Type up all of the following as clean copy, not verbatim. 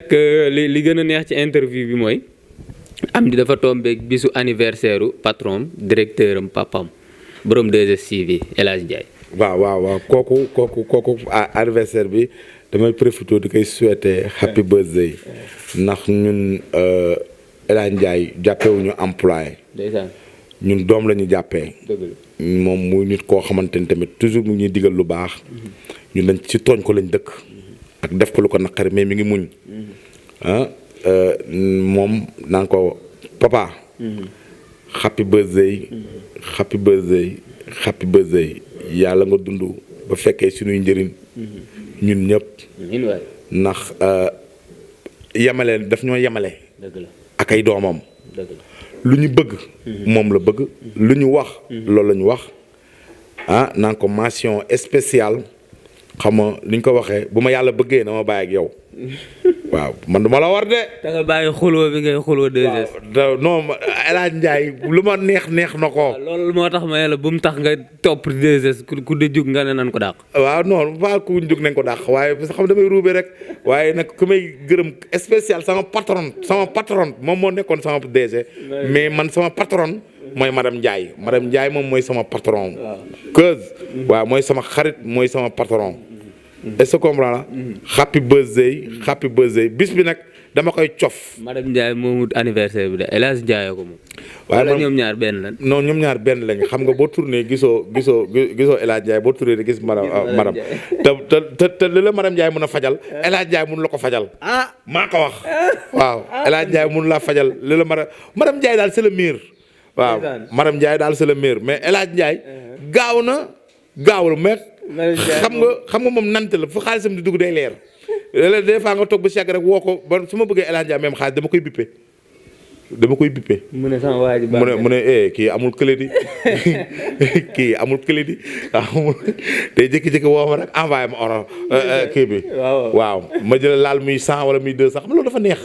li gën a neex ci interview bi mooy Amdy dafa tombeeg bisu anniversaire u patron directeur am papam borom 2STV El Hadj Ndiaye. waaw kooku anniversaire bi damay profité di koy souhaiter happy birthday ndax ñun El Hadj Ndiaye jàppewuñu employé. ñun doom la ñu jàppee. moom muy nit koo xamante ni tamit toujours mu ñuy digal lu baax. ñun dañ ci tooñ ko lañ dëkk. ak def ko lu ko naqari mais mi ngi muñ. moom naan ko papa. happy birthday. happy birthday happy birthday yàlla nga dund ba fekkee suñuy njëriñ. ñun ñëpp. ndax yemale daf ñoo yemale. ak ay doomam. lu ñu bëgg. moom la bëgg. lu ñu wax. loolu la ñu wax naan ko mention spéciale xam nga li ñu ko waxee bu ma yàlla bëggee na ma bàyyi ak yow. waaw man du ma la war de. da nga bàyyi xuloo bi ngay xuloo 2S. waaw non El Hadj Ndiaye lu ma neex na ko. loolu moo tax ma ne la bu mu tax nga topp 2S ku de jug nga ne nan ko dàq. waaw non pas ku jug nañ ko dàq waaye parce que xam damay ruube rek waaye nag ku may gërëm spécial sama patron moom moo nekkoon sama DG. mais man sama patron mooy madame Ndiaye moom mooy sama patron. waaw mooy sama xarit mooy sama patron. est-ce que comprends la happy birthday bis bi nag dama koy cof. madame Ndiaye moomu anniversaire bi de El Hadj Ndiaye ko moom. waaye ñoom ñaar benn lañ. non ñoom ñaar benn lañ xam nga boo tourné gisoo El Hadj Ndiaye boo tourné di gis madame te li la madame Ndiaye mën a fajal El Hadj Ndiaye mënu la ko fajal. maa ko wax. waaw El Hadj Ndiaye mënu laa fajal li la madame Ndiaye daal c'est le meilleur. waaw madame Ndiaye daal c'est le meilleur mais El Hadj Ndiaye gaawul mais. xam nga moom nante la fu xaalisam di dugg day leer léeg-léeg des fois nga toog ba si yàgg rek woo ko ba su ma bëggee El Hadj Ndiaye même xaalis dama koy bippe. mu ne sama waa ji mu ne kii amul crédit kii amul crédit waaw day jékki-jékki woo ma rek envoyé ma oro kii bi. waaw ma jël laal muy 100 wala muy 200 xam nga loolu dafa neex.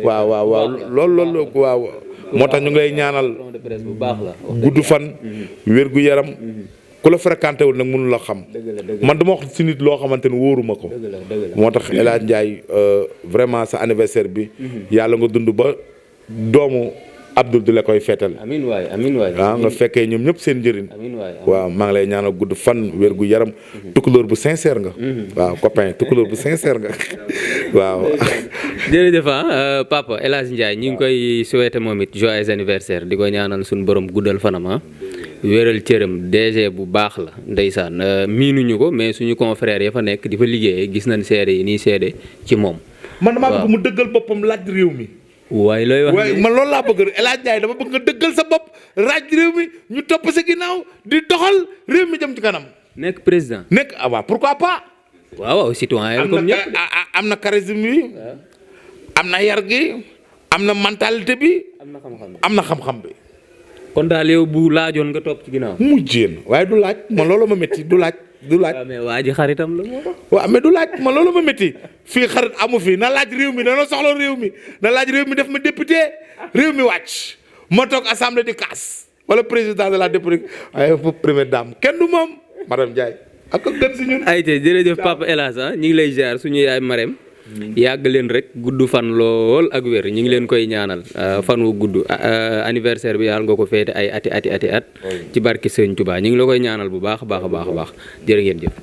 waaw loolu waaw. moo tax ñu ngi lay ñaanal gudd fan wér gu yaram. ku la fréquenté wul nag mënu la xam man dama wax si nit loo xamante ni wóoruma ko moo tax El Hadj Ndiaye vraiment sa anniversaire bi yàlla nga dund ba doomu Abdoul di la koy feetal amiin waay nga fekkee ñoom ñëpp seen njëriñ waaw maa ngi lay ñaanal gudd fan wér gu yaram tukulóor bu sincère nga waaw copain tukulóor bu sincère nga waaw jërëjëf papa El Hadj Ndiaye ñi ngi koy souhaité moom it joyeux anniversaire di ko ñaanal suñu borom guddal fanam wéral cëram DG bu baax la ndeysaan miinuñu ko mais suñu confrère ya fa nekk di fa liggéeyee gis nañ seede yi nii seede ci moom. man damaa bëgg mu dëggal boppam laaj réew mi. waaye looy wax man loolu laa bëgg El Hadj Ndiaye dama bëgg nga dëggal sa bopp laaj réew mi ñu topp sa ginnaaw di doxal réew mi jëm ci kanam. nekk président. waaw pourquoi pas. waaw citoyen comme ñëpp am na charisme bi. am na yar gi. am na mentalité bi. am na xam-xam bi. kon daal yow bu laajoon nga topp ci ginnaaw. mu jéem waaye du laaj man loolu ma métti du laaj. waaw mais waa ji xaritam la moo tax. waaw mais du laaj man loolu ma métti fii xarit amu fi na laaj réew mi dana soxla réew mi na laaj réew mi def ma député réew mi wàcc ma toog assemblée di kaas wala président de la république waaye foofu première dame kenn du moom madame Ndiaye ak gën si ñun. ayca jërëjëf Papa El Hadj ñu ngi lay ziar suñu yaay Marème. yàgg leen rek gudd fan lool ak wér ñu ngi leen koy ñaanal fan wu gudd anniversaire bi yàlla nga ko féete ay ati at ci barki Sëñ Touba ñu ngi la koy ñaanal bu baax jërë ngeen jëf.